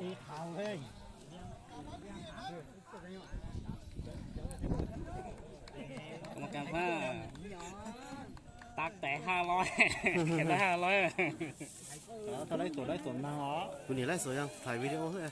Một cặp ha. Tag té ha loi. Tag ha loi. Tao laib tuam laib tuam nag os. Kuv niam laib tuam yog thaij video xwb.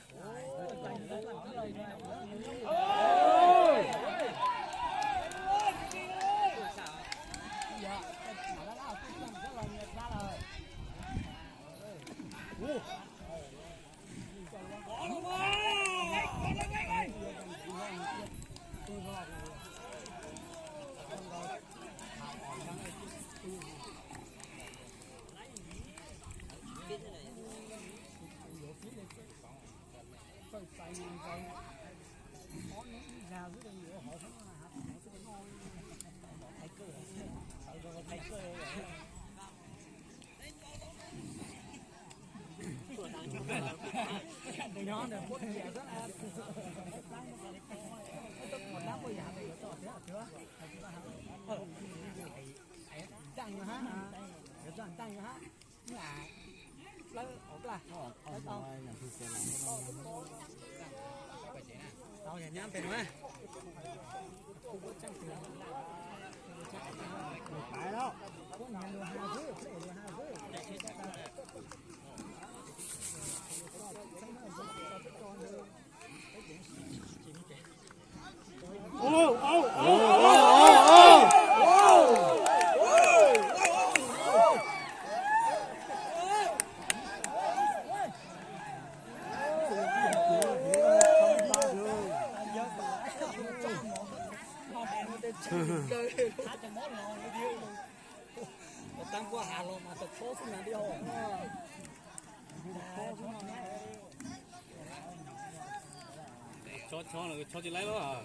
Chob, chob, chob tsis laib lawm.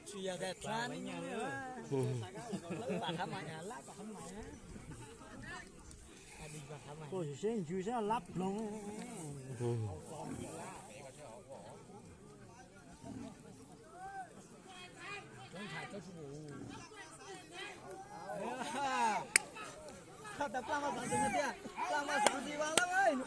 Tsis yog tias txav ne, lab pam qhov mais, lab pam qhov mais. Koj sim seb ntsws seb lab ploog. Koj tas plag mas xav ntsis tiag, plag mas xav ntsis vas lawm.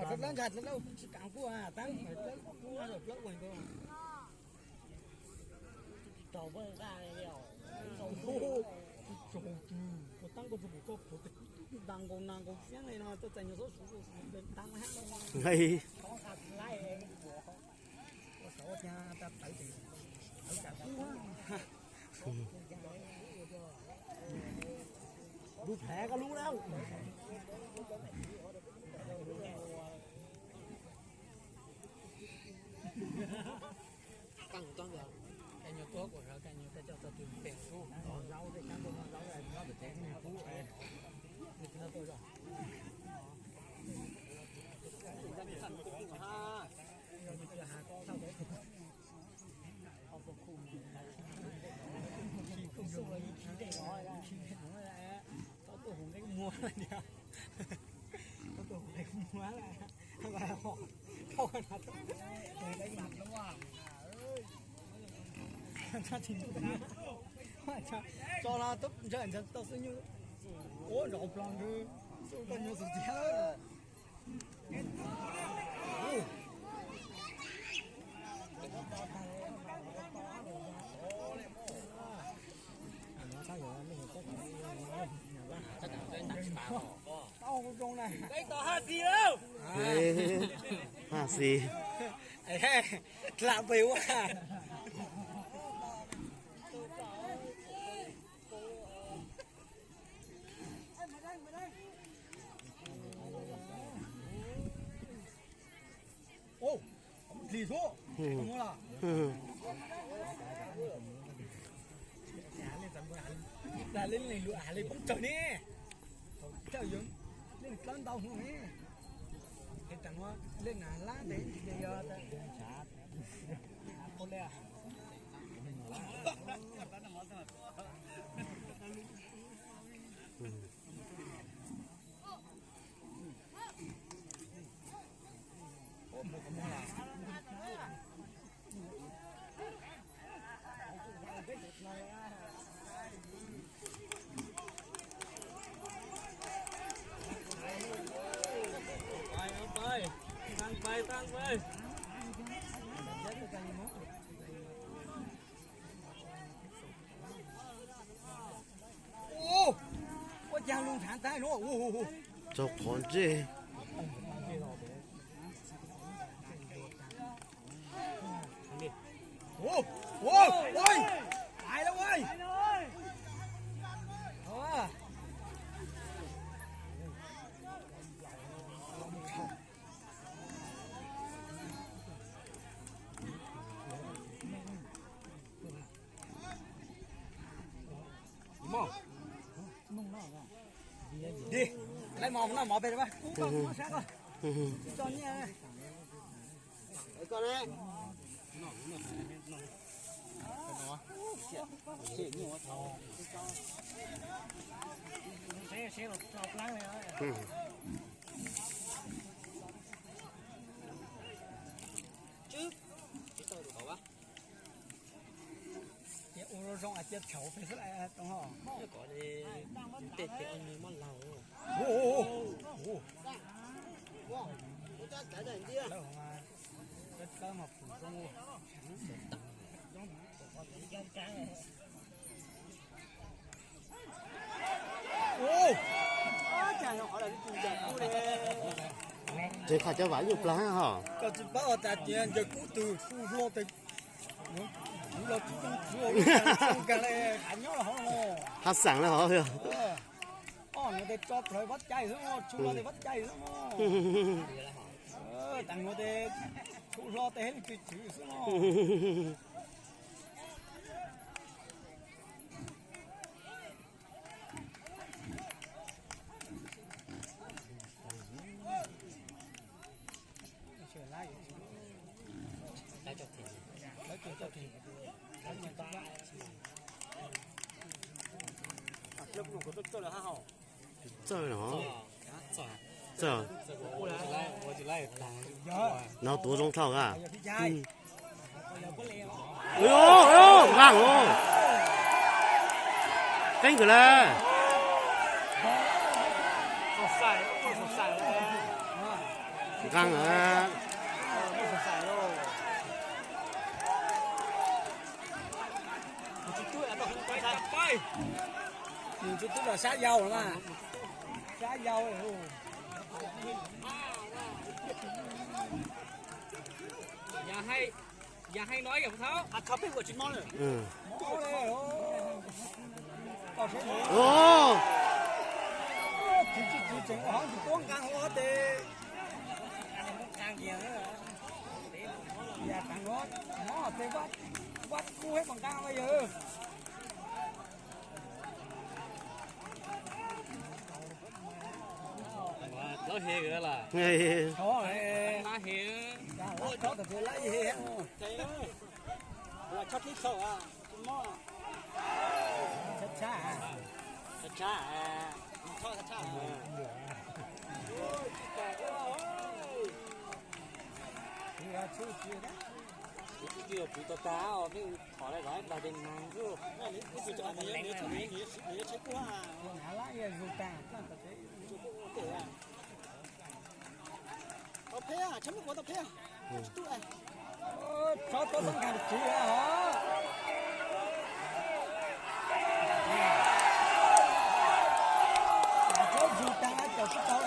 Plaub ntshai, plaub tsis kam kuj, tab plaub kuj, plaub ua ntawd. Tab koj tsis pum koj pum tag nkaus na nkaus siab li no, txaij nyuag xub suv suv suv tag hab. Lub phav koj lub na. Koj nyuag tuaj kuv sawv, koj nyuag tuaj coj tau tus pem ub, zaub tej sab ntuj no zaub nyob pem tsev nws kub, nws tsis tuaj zog. Tau tuaj hu nqe muag lawm tiag. Tau tuaj hu nqe muag lawm. Tso no tub ntshai ntshai tau xwb nyuj. Ua nrov ploog ntawd xwb koj nyuag xwm tiag. Haj xis. Dlam pem ua. Ua, dlim xwb. Leej txawv npua, leej poob tsawg ne. Coj yuav leej dlawb ntau hwv ne. Leej nas lab ntev ces yog Txog qhov ntsej. Di, laib mov noj mov pem koj, koj sab koj, koj nyiaj. Ua zoo zoo cia tshauv pem xwb lawm tau ho. Ces qhov cov vam yuj plag hos. Koj tsis paub tas tias ncaws kub twg kuj hlo tes. Hab xeem na hov. Os, no tes tso plawv vab cai xwb, tsu hlo tes vab cai xwb. Tas no tes tsu hlo tes leej twg tswv xwb no. Txawj no. Txawj. No tuav zoo dhau a. Nqaaj os. Keeb kawg lawm. Nqaaj a. Nws tub los sab yau mas. Sab yau. Yog hais no yog thaub, kho peb ua tsis mob lawm. Tsis tsis tseem ua hov tsis tuab nqaa hov tes. Yam tas no, no tes vaj kub heev mas nqaa mas yog. Lawv he lawm. Tau pheb, tshab muab kuv tau pheb. Tso tau tau nkag tsis hov. Tsob zug tag caum tsis tau.